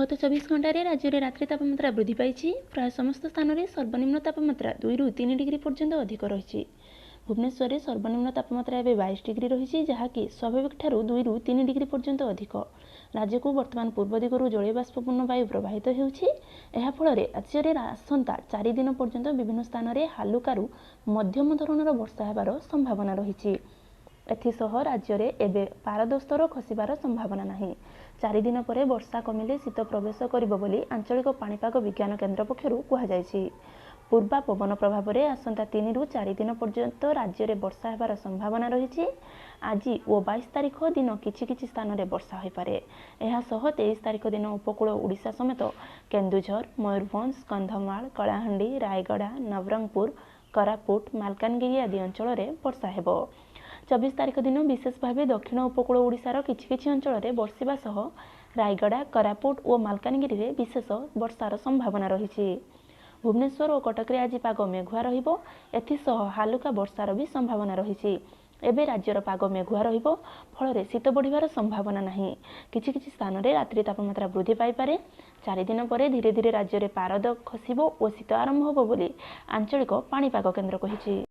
ଗତ 24 ଘଣ୍ଟାରେ ରାଜ୍ୟରେ ରାତ୍ରି ତାପମାତ୍ରା ବୃଦ୍ଧି ପାଇଛି। ପ୍ରାୟ ସମସ୍ତ ସ୍ଥାନରେ ସର୍ବନିମ୍ନ ତାପମାତ୍ରା 2ରୁ 3 ଡିଗ୍ରୀ ପର୍ଯ୍ୟନ୍ତ ଅଧିକ ରହିଛି। ଭୁବନେଶ୍ୱରରେ ସର୍ବନିମ୍ନ ତାପମାତ୍ରା ଏବେ 22 ଡିଗ୍ରୀ ରହିଛି, ଯାହାକି ସ୍ୱାଭାବିକଠାରୁ 2ରୁ 3 ଡିଗ୍ରୀ ପର୍ଯ୍ୟନ୍ତ ଅଧିକ। ରାଜ୍ୟକୁ ବର୍ତ୍ତମାନ ପୂର୍ବ ଦିଗରୁ ଜଳୀୟବାଷ୍ପପୂର୍ଣ୍ଣ ବାୟୁ ପ୍ରବାହିତ ହେଉଛି। ଏହାଫଳରେ ରାଜ୍ୟରେ ଆସନ୍ତା 4 ଦିନ ପର୍ଯ୍ୟନ୍ତ ବିଭିନ୍ନ ସ୍ଥାନରେ ହାଲୁକାରୁ ମଧ୍ୟମ ଧରଣର ବର୍ଷା ହେବାର ସମ୍ଭାବନା ରହିଛି। ଏଥିସହ ରାଜ୍ୟରେ ଏବେ ପାରଦ ସ୍ତର ଖସିବାର ସମ୍ଭାବନା ନାହିଁ। 4 ଦିନ ପରେ ବର୍ଷା କମିଲେ ଶୀତ ପ୍ରବେଶ କରିବ ବୋଲି ଆଞ୍ଚଳିକ ପାଣିପାଗ ବିଜ୍ଞାନ କେନ୍ଦ୍ର ପକ୍ଷରୁ କୁହାଯାଇଛି। ପୂର୍ବା ପବନ ପ୍ରଭାବରେ ଆସନ୍ତା 3ରୁ 4 ଦିନ ପର୍ଯ୍ୟନ୍ତ ରାଜ୍ୟରେ ବର୍ଷା ହେବାର ସମ୍ଭାବନା ରହିଛି। ଆଜି ଓ 22 ତାରିଖ ଦିନ କିଛି କିଛି ସ୍ଥାନରେ ବର୍ଷା ହୋଇପାରେ। ଏହାସହ 23 ତାରିଖ ଦିନ ଉପକୂଳ ଓଡ଼ିଶା ସମେତ କେନ୍ଦୁଝର, ମୟୂରଭଞ୍ଜ, କନ୍ଧମାଳ, କଳାହାଣ୍ଡି, ରାୟଗଡ଼ା, ନବରଙ୍ଗପୁର, କୋରାପୁଟ, ମାଲକାନଗିରି ଆଦି ଅଞ୍ଚଳରେ ବର୍ଷା ହେବ। 24 ତାରିଖ ଦିନ ବିଶେଷ ଭାବେ ଦକ୍ଷିଣ ଉପକୂଳ ଓଡ଼ିଶାର କିଛି କିଛି ଅଞ୍ଚଳରେ ବର୍ଷିବା ସହ ରାୟଗଡ଼ା, କୋରାପୁଟ ଓ ମାଲକାନଗିରିରେ ବିଶେଷ ବର୍ଷାର ସମ୍ଭାବନା ରହିଛି। ଭୁବନେଶ୍ୱର ଓ କଟକରେ ଆଜି ପାଗ ମେଘୁଆ ରହିବ। ଏଥିସହ ହାଲୁକା ବର୍ଷାର ବି ସମ୍ଭାବନା ରହିଛି। ଏବେ ରାଜ୍ୟର ପାଗ ମେଘୁଆ ରହିବ, ଫଳରେ ଶୀତ ବଢ଼ିବାର ସମ୍ଭାବନା ନାହିଁ। କିଛି କିଛି ସ୍ଥାନରେ ରାତ୍ରି ତାପମାତ୍ରା ବୃଦ୍ଧି ପାଇପାରେ। 4 ଦିନ ପରେ ଧୀରେ ଧୀରେ ରାଜ୍ୟରେ ପାରଦ ଖସିବ ଓ ଶୀତ ଆରମ୍ଭ ହେବ ବୋଲି ଆଞ୍ଚଳିକ ପାଣିପାଗ କେନ୍ଦ୍ର କହିଛି।